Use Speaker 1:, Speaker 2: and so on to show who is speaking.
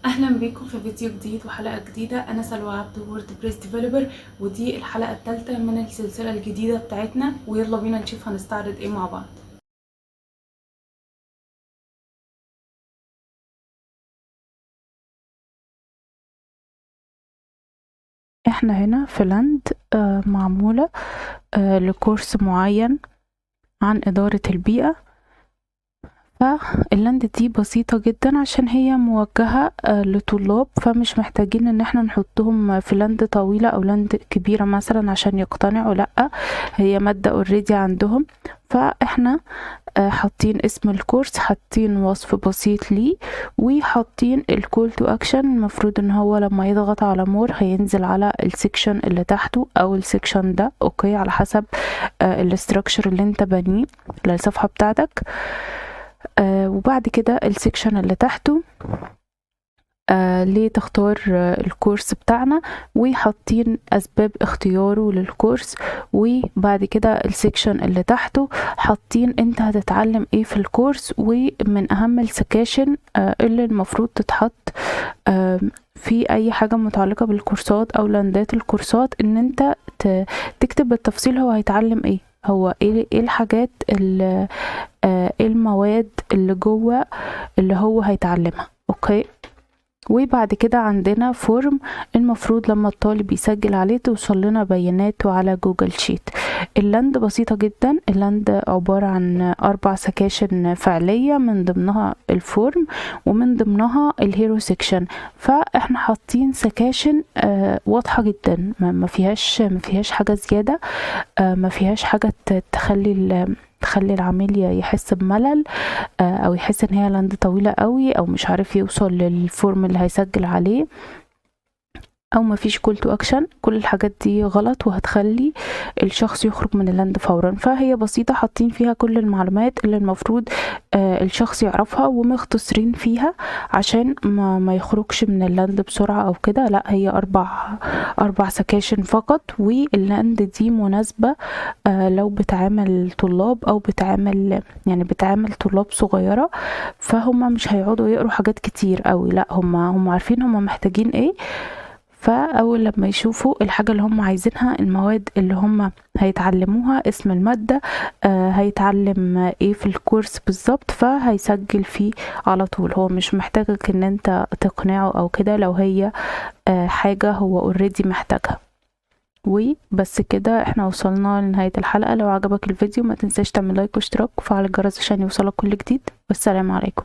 Speaker 1: اهلا بيكم في فيديو جديد وحلقة جديدة. انا سلوى عبد، WordPress developer، ودي الحلقة الثالثة من السلسلة الجديدة بتاعتنا، ويلا بينا نشوف هنستعرض ايه مع بعض.
Speaker 2: احنا هنا في land معمولة لكورس معين عن إدارة البيئة. فال land دي بسيطة جدا عشان هي موجهة لطلاب، فمش محتاجين ان احنا نحطهم في land طويلة او land كبيرة مثلا عشان يقتنعوا، لا هي مادة already عندهم. فاحنا حاطين اسم الكورس، حاطين وصف بسيط ليه، وحاطين ال call to action. المفروض ان هو لما يضغط على more هينزل على ال section اللي تحته او ال section ده، okay، على حسب ال structure اللي انت بانيه للصفحة بتاعتك. وبعد كده ال section اللي تحته ليه تختار الكورس بتاعنا، وحاطين اسباب اختياره للكورس. وبعد كده ال section اللي تحته حاطين انت هتتعلم ايه في الكورس، ومن اهم السكاشن اللي المفروض تتحط في اي حاجة متعلقة بالكورسات او لاندات الكورسات، ان انت تكتب بالتفصيل هو هيتعلم ايه، هو ايه الحاجات اللي ايه المواد اللي جوه اللي هو هيتعلمها، okay. وبعد كده عندنا form المفروض لما الطالب يسجل عليه توصل لنا بياناته على Google Sheet. ال land بسيطة جدا، ال land عبارة عن 4 سكاشن فعلية، من ضمنها ال form ومن ضمنها ال hero section. فاحنا حاطين سكاشن واضحة جدا، ما فيهاش حاجة زيادة، ما فيهاش حاجة تخلي العميل يحس بملل، او يحس ان هي land طويلة قوي، او مش عارف يوصل لل form اللي هيسجل عليه، او ما فيش call to action. كل الحاجات دي غلط وهتخلي الشخص يخرج من ال land فورا. فهي بسيطة، حاطين فيها كل المعلومات اللي المفروض الشخص يعرفها، ومختصرين فيها عشان ما يخرجش من ال land بسرعة او كده. لا، هي اربع سكاشن فقط، وال land دي مناسبة لو بتعامل طلاب او بتعامل طلاب صغيرة، فهم مش هيقعدوا يقروا حاجات كتير قوي، لا هم عارفين هم محتاجين ايه. فاول لما يشوفوا الحاجة اللي هم عايزينها، المواد اللي هم هيتعلموها، اسم المادة، هيتعلم ايه في الكورس بالظبط، فهيسجل فيه على طول. هو مش محتاجك ان انت تقنعه او كده، لو هي حاجة هو already محتاجها. وبس كده احنا وصلنا لنهاية الحلقة. لو عجبك الفيديو ما تنساش تعمل like واشتراك وفعل الجرس عشان يوصلك كل جديد. والسلام عليكم.